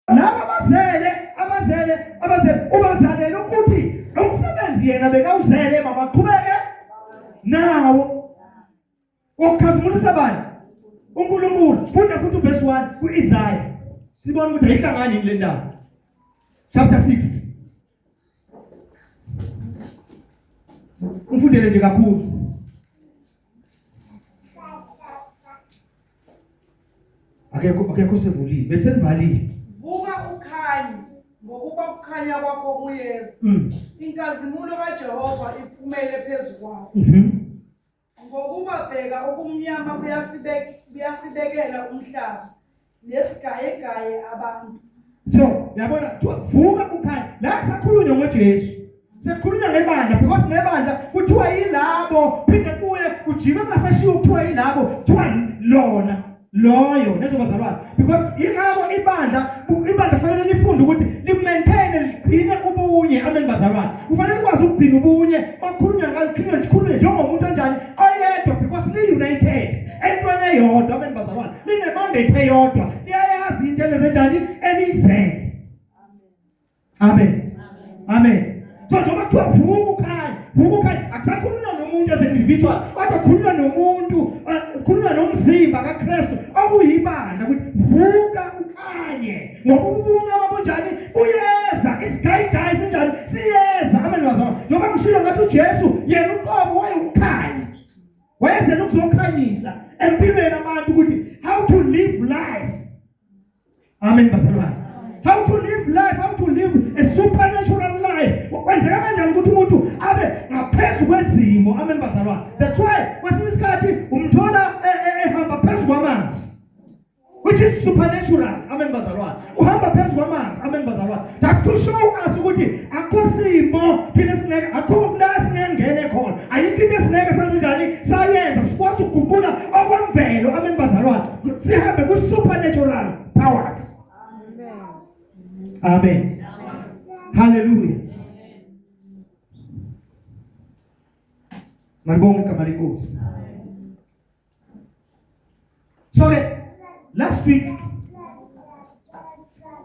Laba abazele abazele abazele ubazalele ukuthi lo msebenzi yena bekawuzele mabaqhubeke nawo ukukhazimulisa bani uNkulunkulu. Funda futhi uverse 1 kuIsaya, sibone ukuthi ayihlangani yini le ndaba, chapter 6. Umfundele nje kakhulu. Akekho, akekho osevulile, besenivalile. Vuka ukhanye, ngokuba ukukhanya kwakho kuyeza. Inkazimulo kaJehova iphumele phezu kwakho. Ngokuba bheka, ubumnyama buyasibekela umhlaba, nesigayegaye abantu. So, yabona kuthiwa vuka ukhanye. La kusakhulunywa ngoJesu. Sekukhulunywa ngebandla because nebandla kuthiwa yilabo, phinde kubuye kujike kungasashiwo kuthiwa yilabo, kuthiwa lona loyo nezo bazalwane, because ingakho ibandla kufanele lifunde ukuthi limaintain, ligcine ubunye. Amen bazalwane, kufanele likwazi ukugcina ubunye. Bakhulunywa ngalo, khulunywa khulunywa njengomuntu onjani oyedwa, because li united entweni eyodwa. Amen bazalwane, line mandate eyodwa, liyayazi into elenzenjani eliyizele. Amen. Amen. So njengoba kuthiwa vuka ukhanye, vuka ukhanye, akusakhulunywa nomuntu as individual, kodwa khulunywa nomuntu, khulunywa nomzimba kaKristu okuyibandla ukuthi vuka ukhanye. Ngoba ubumnyama bunjani? Buyeza, isigayigayi sinjani? Siyeza. Amen bazalwane. Njengoba ngishilo ngathi uJesu yena uqobo wayewukhanya. Wayezela ukuzokhanyisa empilweni abantu ukuthi how to live life. Amen bazalwane. How to live life, how to live a supernatural life. Kwenzeka kanjani ukuthi umuntu abe ngaphezu kwezimo? Amen bazalwane. That's why kwesinye isikhathi umthola ehamba phezu kwamanzi, which is supernatural. Amen bazalwane. Uhamba phezu kwamanzi. Amen bazalwane. That's to show us ukuthi akho simo thina singeke, akho la singengene khona. Ayikho into esingeke senze njani sayenza, sikwazi ukuguqula okwemvelo. Amen bazalwane. Sihambe ku supernatural powers. Amen. Hallelujah. Malibonge igama lenkosi. So ke last week,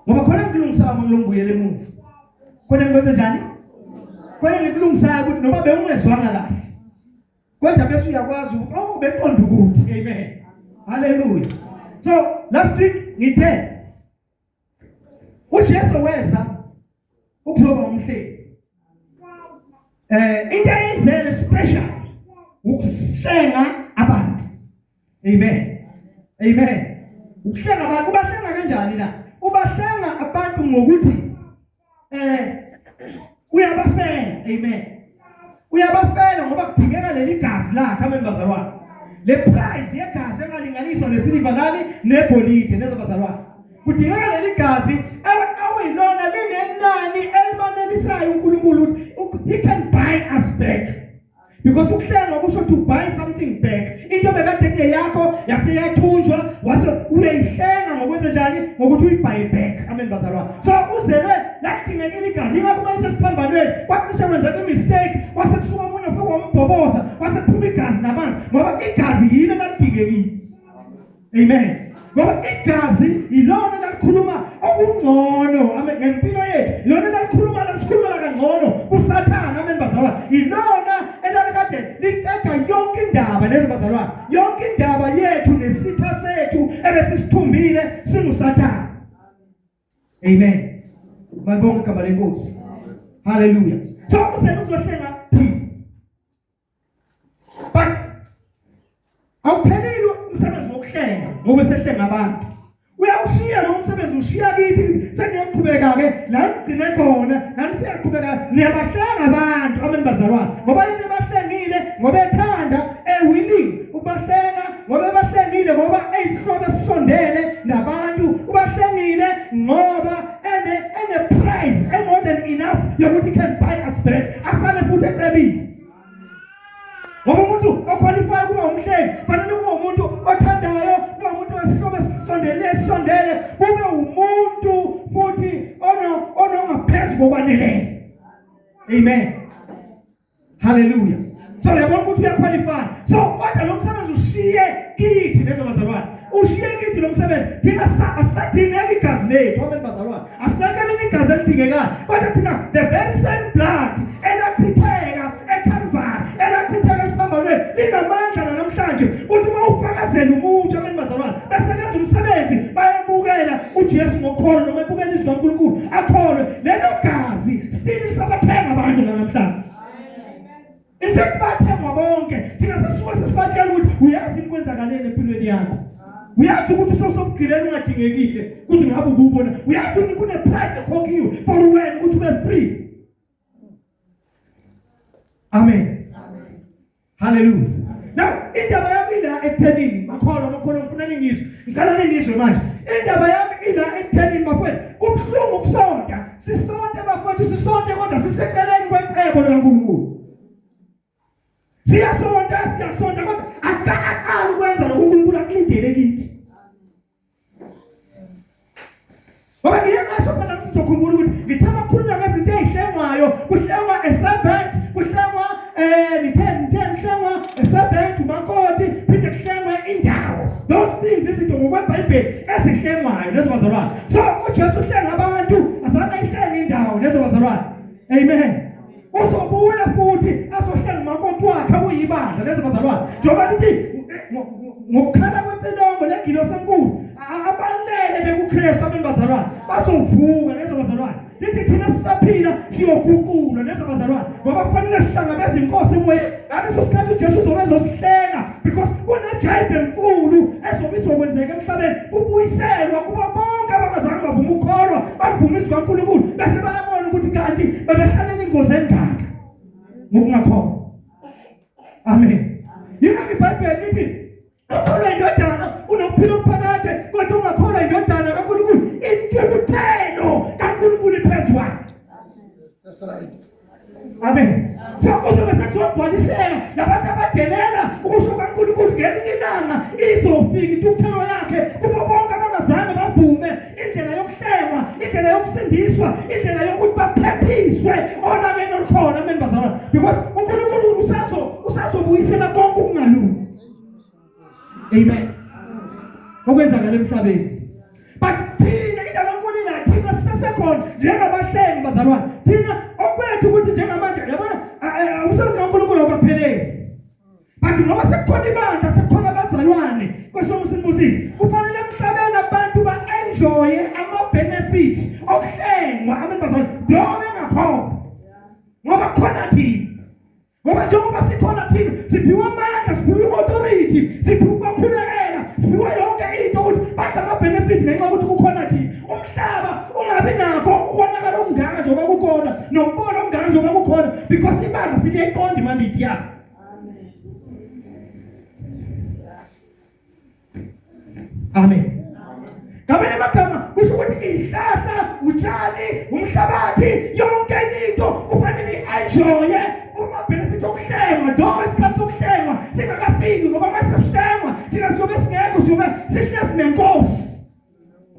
ngoba khona ngikulungisayo uma ngilongibuyela emuva, khona ngikwenze njani, khona ngikulungisayo ukuthi noma bewungezwanga kahle kodwa bese uyakwazi ukuthi oh, beqonda ukuthi. Amen, hallelujah. So last week ngithe uJesu weza ukuzoba umhleli. Into ayenzele special ukuhlenga abantu. Amen, amen. Ukuhlenga abantu, ubahlenga kanjani na? Ubahlenga abantu ngokuthi uyabafela. Amen, uyabafela ngoba kudingeka leli gazi lakhe. Amen bazalwane. Le price yegazi engalinganiswa nesiliva nani negolide nezo bazalwane. Kudingeka leli gazi awuyilona linenani elimanelisayo uNkulunkulu. He can buy us back, because ukuhlenga kusho to buy something back. Into bekade kungeyakho yaseyathunjwa, wase uyayihlenga ngokwenze njani? Ngokuthi uyibuy back. Amen bazalwane. So uzele ladingekile igazi, ingakho uma isesiphambanweni kwacishe kwenzeka imistake, kwase kusuka omunye ufike wambhoboza, kwase kuphuma igazi namanzi, ngoba igazi yilo lalidingekile. Amen. Ngoba igazi yilona lalikhuluma okungcono, amen, ngempilo yethu. Lona lalikhuluma, lasikhulumela kangcono kuSathane. Amen bazalwane. Yilona elalikade liqeda yonke indaba lezo bazalwane. Yonke indaba yethu nesitha sethu ebesisithumbile singuSathane. Amen. Malibonge igama lenkosi. Hallelujah. So usele uzohlenga thina. But awuphelile umsebenzi wokuhlenga ngoba esehlenga abantu. Uyawushiya lo msebenzi, ushiya kithi, seniyoqhubeka ke la nigcine khona, nani siyaqhubeka niyabahlenga abantu. Amen bazalwane. Ngoba yena ebahlengile ngoba ethanda, ewilling ukubahlenga, ngoba ebahlengile ngoba eyisihlobo esisondele nabantu, ubahlengile ngoba ene price e more than enough yokuthi can buy us back, asale futhi ecebile. Ngoba umuntu oqualify kuba umhlengi fanele kube umuntu othandayo, kube umuntu wesihlobo esisondele esondele, kube umuntu futhi ono onongaphezu kokwaneleyo. Amen, hallelujah. So uyabona ukuthi uyaqualify. So kodwa lo msebenzi ushiye kithi lezo bazalwane. Ushiye kithi lo msebenzi. Thina asadingeki igazi lethu, amen bazalwane. Asekho elinye igazi elidingekayo. Kodwa thina the very same blood elachitheka eCalvary, elachitheka esiphambanweni, linamandla namhlanje. Uthi uma ufakazela umuntu, amen bazalwane, bese lenza umsebenzi, bayemukela uJesu ngokholo noma ebukela izwi kaNkulunkulu, akholwe. Lelo gazi still lisabathenga abantu namhlanje. In fact bathengwa bonke. Thina sesisuke sesibatshela ukuthi uyazi kwenzakaleni empilweni yakho. Uyazi ukuthi usewusobugqileni ungadingekile ukuthi ngabe ukubona. Uyazi ukuthi kune price ekhokhiwe for wena ukuthi ube free. Amen. Amen. Hallelujah. Now indaba yami ila ekuthenini makholwa makholwa ngifuna ningizwe. Ngicela ningizwe manje. Indaba yami ila ekuthenini bafowethu. Kubuhlungu ukusonta. Sisonte bafowethu sisonte kodwa siseceleni kwecebo likaNkulunkulu. Siyasonta siyasonta kodwa asikaqali ukwenza lokhu uNkulunkulu akulindele kithi. Ngoba ngiye ngasho phela ngizokhumbula ukuthi ngithe makhulunywa ngezinto ezihlengwayo, kuhlengwa a servant, kuhlengwa nithe nithe kuhlengwa a servant umakoti, phinde kuhlengwe indawo. Those things izinto ngokweBhayibheli ezihlengwayo lezo bazalwane. So uJesu uhlenga abantu, azange ayihlenge indawo lezo bazalwane. Amen. Uzobuya futhi azohlenga umakoti wakhe kuyibandla lezo bazalwane. Njengoba lithi ngokukhala kwecilongo lengilosi enkulu abalele bekuKristu amen bazalwane bazovuka lezo bazalwane. Lithi thina sisaphila siyoguqulwa lezo bazalwane ngoba kufanele sihlangabeze inkosi emoyeni. Ngaleso sikhathi uJesu uzobe ezosihlenga because kunejive enkulu ezobe izokwenzeka emhlabeni kubuyiselwa kubo bonke abangazange bavume ukukholwa bavume izwi kaNkulunkulu bese bayabona ukuthi kanti bebehlalela ingozi engaka ngokungakholwa. Amen. Yingakho iBhayibheli lithi ukholwa indodana unokuphila okuphakade kodwa ungakholwa indodana kaNkulunkulu intukuthelo kaNkulunkulu iphezu kwakhe. That's right. Amen. So kuzobe sekuzogcwaliseka labantu abadelela ukusho kaNkulunkulu ngelinye ilanga izofika intukuthelo yakhe kubo bonke abangazange bavume indlela yokuhlengwa, indlela yokusindiswa, indlela yokuthi baphephiswe olakeni olukhona. Amen bazalwane. Because uNkulunkulu usazobuyisela konke ukungalungi. Amen. Okwenzakala emhlabeni. But thina indaba enkulu ila thina sisesekhona njengabahlengi bazalwane. Thina okwethu ukuthi njengamanje yabona umsebenzi kaNkulunkulu awukapheleli. But ngoba sekukhona ibandla sekukhona abazalwane Nkosi usinibusise. Kufanele emhlabeni abantu ba-enjoye ama-benefits okuhlengwa. Amen bazalwane. Lo bengakholwa. Ngoba khona thina Ngoba njengoba sikhona thina siphiwe amandla, siphiwe i-authority, siphiwe ukubakhulekela, siphiwe yonke into ukuthi badla ama-benefit ngenxa yokuthi kukhona thina. Umhlaba ungabi nakho ukonakala okungaka njengoba kukhona nokubona okungaka njengoba kukhona because ibandla siliyayiqonda imandate yabo. Amen. Ngamanye amagama kusho ukuthi izihlahla, utshani, umhlabathi, yonke into kufanele i-enjoye uma benefit okuhlengwa do isikhathi sokuhlengwa singakafiki ngoba mase sihlengwa thina siyobe singekho siyobe sihlezi nenkosi.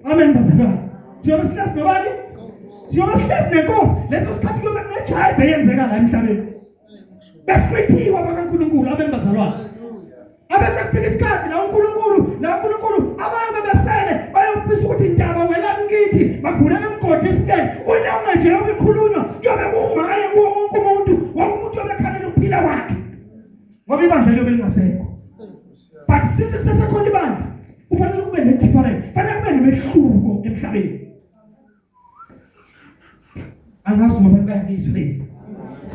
Amen bazalwane. Siyobe sihlezi nobani? Siyobe sihlezi nenkosi. Leso sikhathi kuyobe kunejive eyenzeka la emhlabeni. Behlwithiwe abakaNkulunkulu, amen bazalwane. Abese kufika isikhathi la uNkulunkulu, la uNkulunkulu abayobe besele bayofisa ukuthi intaba welani kithi, bagulele emgodi isikele. Unyonge nje yokukhulunywa kuyobe kungaye kuwo wonke umuntu, wonke umuntu obekhalela ukuphila kwakhe. Ngoba ibandla liyobe lingasekho. But since kusesekhona ibandla, kufanele kube ne-difference, kufanele kube nomehluko emhlabeni. Angazi noma abantu bayangizwa yini.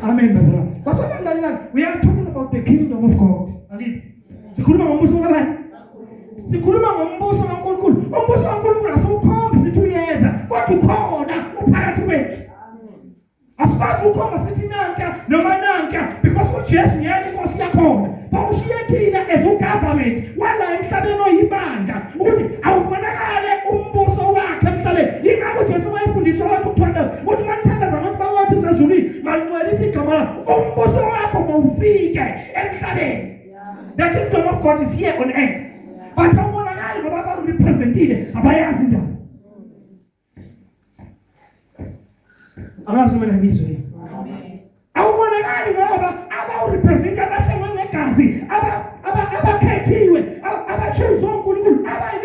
Amen bazalwane. Bazalwane lalelani, we are talking about the kingdom of God. Angithi sikhuluma ngombuso kabani? Sikhuluma ngombuso kaNkulunkulu. Umbuso kaNkulunkulu asiwukhombi sithi uyeza, kodwa ukhona uphakathi kwethu. Asikwazi ukukhomba sithi nanka noma nanka because uJesu ngeke inkosi yakhona. Bawushiye thina as ugovernment wala emhlabeni oyibandla ukuthi awubonakale umbuso wakhe emhlabeni. Yingakho uJesu wayefundisa abantu ukuthandaza ukuthi manithandaza ngathi Baba wethu osezulwini malingcwelise igama lakho umbuso wakho mawufike emhlabeni. The kingdom of God is here on earth. But awubonakali ngoba abarepresentile abayazi indaba. Angazi mina ngizwe. Awubonakali ngoba abawurepresent abahlengwe ngegazi abakhethiwe abachoose uNkulunkulu abayi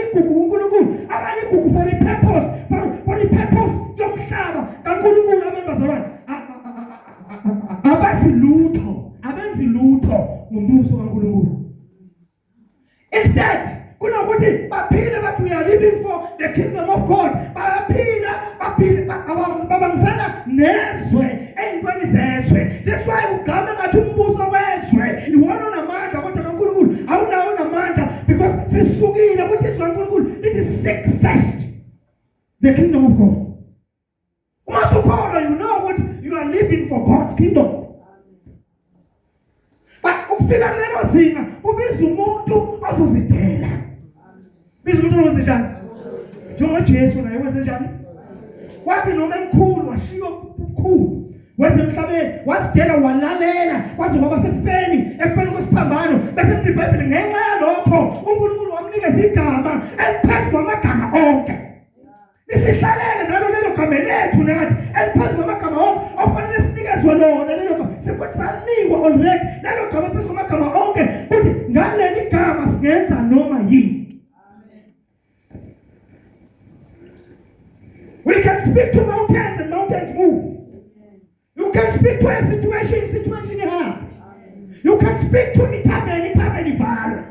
Purpose yomhlaba kaNkulunkulu amen bazalwane abazi lutho abenzi lutho ngombuso kaNkulunkulu. Instead kunokuthi baphile bathi we are living for the kingdom of God, bayaphila baphile babangisana nezwe ey'ntweni zezwe. That's why ugqame ngathi umbuso wezwe iwona onamandla, kodwa kaNkulunkulu awunawo namandla because sisukile ukuthi izwi kaNkulunkulu lithi seek first the kingdom of God. Uma usukholwa you know ukuthi you are living for God's kingdom. But ukufika kulelo zinga ubiza umuntu ozozidela. Biza umuntu ozozenjani? NjengoJesu naye wenze njani? Wathi noma emkhulu washiywa ubukhulu weze emhlabeni wazidela walalela kwaze kwaba sekufeni ekufeni kwesiphambano bese lithi iBhayibheli ngenxa yalokho uNkulunkulu wamnikeza igama eliphezu kwamagama onke. Lisihlalele nalo lelo gama lethu nathi eliphezu kwamagama onke okufanele sinikezwe lona lelo gama sekuthi sanikwa already lelo gama phezu kwamagama onke kuthi ngaleli gama singenza noma yini. We can speak to mountains and mountains move. You can speak to a situation, situation ihambe. You can speak to ithaveni, ithaveni ivalwe.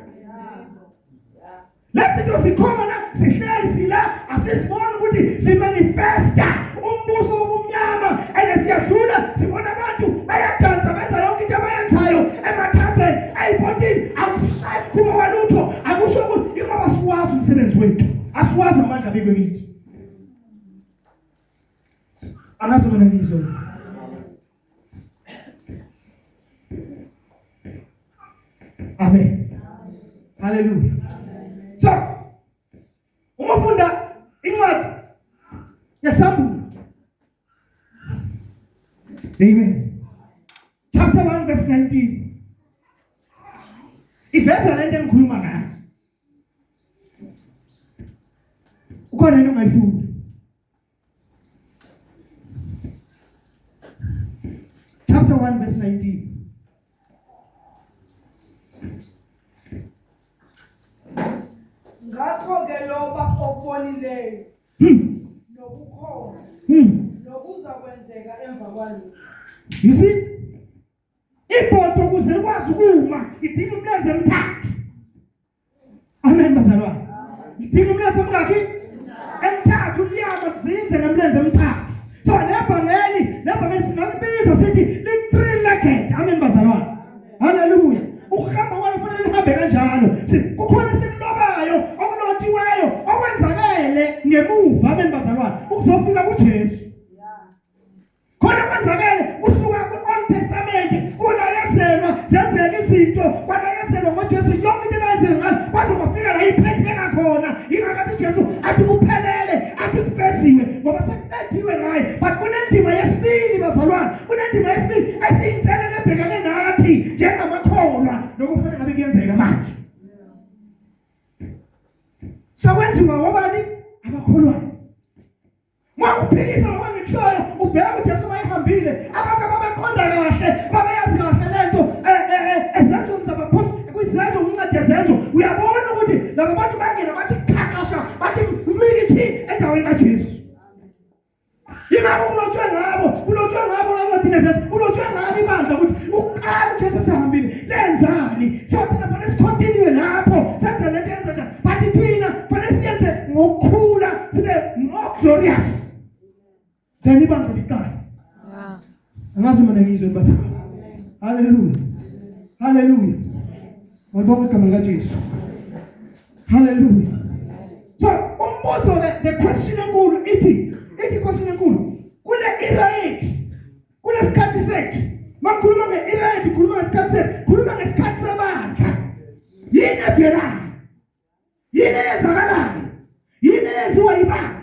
Lezi zinto zikhona, sihleli sila, asisiboni ukuthi simanifesta umbuso wobumnyama and siyadlula sibona abantu bayadansa benza yonke into abayenzayo emathaveni eyibhotini akushayi mkhuba walutho akusho ukuthi ingoba siwazi umsebenzi wethu asiwazi amandla abekwe kithi Angazi mina ngizwe. Amen. Hallelujah. So, uma ufunda incwadi yesambulo. Amen. Chapter 1 verse 19. Iveza lento engikhuluma ngayo. Ukhona into ongayifunda. Chapter 1 verse 19. Ngakho ke loba okubonileyo nokukhona nokuza kwenzeka emva kwalokhu. You see? Ibhodo ukuze likwazi ukuma idinga umlenze emthathu. Amen bazalwane. Ngidinga umlenze omngakhi? Emithathu liyama kuzinze ngemlenze emithathu. So nebhangeli, nebhangeli singalibiza sithi li three legged. Amen bazalwane. Hallelujah. Ukuhamba kwalo kufanele lihambe kanjalo. Kukhona esikulobayo, okulotshiweyo, okwenzakele ngemuva. Amen bazalwane. Ukuzofika kuJesu. Khona kwenzakele kusuka ku-Old Testament kulayezelwa zenzeka izinto kwalayezelwa ngoJesu yonke into elayezelwa ngayo kwaze kwafika la iphetheka khona yingakathi uJesu athi kuphelele athi kufeziwe ngoba sekuqediwe ngaye but kunendima yesibili bazalwane kunendima yesibili esiyinselele ebhekane nathi njengamakholwa lokho kufanele ngabe kuyenzeka manje sekwenziwa ngobani abakholwayo Mwakuphikisa lokho engikushoyo, ubheka uJesu mayehambile, abantu ababeqonda kahle, babeyazi kahle lento ezenzweni zabaphostoli, kwizenzo incwadi yezenzo, uyabona ukuthi laba bantu bangena bathi qhaqhasha, bathi mikithi endaweni kaJesu. Yingakho kulotshwe ngabo, kulotshwe ngabo encwadini yezenzo, kulotshwe ngalo ibandla ukuthi ukuqala uJesu esehambile lenzani. So thina fanele sicontinue lapho, senze lento yenza njani. But thina fanele siyenze ngokukhula sibe more glorious than ibandla liqala. Angazi mina ngizwe bazalwane. Hallelujah. Hallelujah. Malibonga igama likaJesu. Hallelujah. So umbuzo ke the question enkulu ithi ithi question enkulu kule era yethu kulesikhathi sethu makhuluma nge-era yethu khuluma ngesikhathi sethu khuluma ngesikhathi sebandla yini evelayo yini eyenzakalayo yini eyenziwa ibandla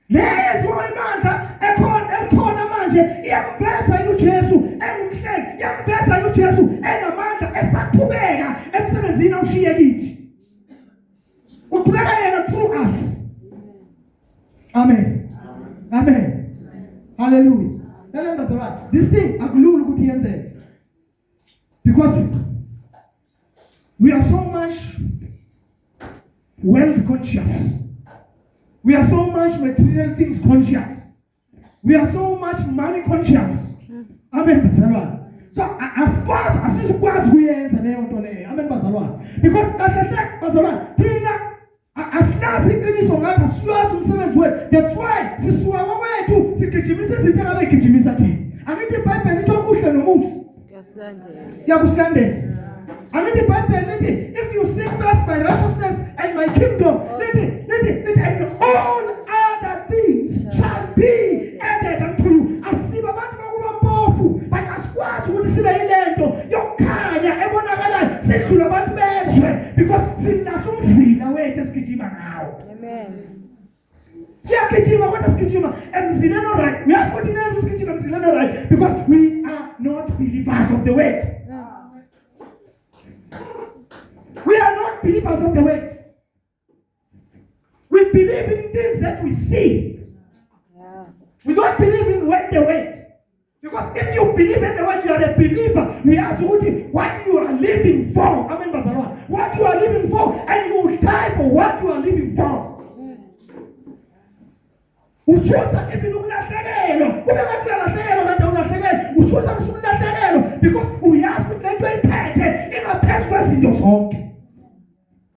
le eyenziwa ibandla ekhona ekhona manje iyamveza uJesu engumhlengi iyamveza uJesu enamandla esaqhubeka emsebenzini awushiye kithi uqhubeka yena through us amen amen hallelujah lalela bazalwane this thing akulula ukuthi yenzeke because we are so much world conscious. We are so much material things conscious. We are so much money conscious. Amen bazalwane. So asikwazi, asizikwazi kuyenza leyo nto leyo. Amen bazalwane. Because kahle hle bazalwane, thina asilazi iqiniso ngapha, silazi umsebenzi wethu. That's why sisuka kwethu sigijimisa izinto engabe igijimisa thina. Angithi iBhayibheli lithi okuhle nomusa yakusilandela. Angithi iBhayibheli lithi if you seek first my righteousness and my kingdom, lithi and all other things shall be added unto you. Asibe abantu bokuba mpofu, but asikwazi ukuthi sibe yilento yokukhanya ebonakalayo sidlule abantu bezwe because silahla umzila wethu esigijima ngawo. Amen. Siyagijima kodwa sigijima emzileni oright. Uyazi ukuthi nini sigijima emzileni oright because we are not believers of the word. We are not believers of the word. We believe in things that we see. Yeah. We don't believe in when the word. Because if you believe in the word, you are a believer. Uyazi ukuthi what you are living for. Amen bazalwane. What you are living for, and you will die for what you are living for. Uchoose even ukulahlekelwa. Kube ngathi uyalahlekelwa kanti awulahlekelwa. Uchoose ngisho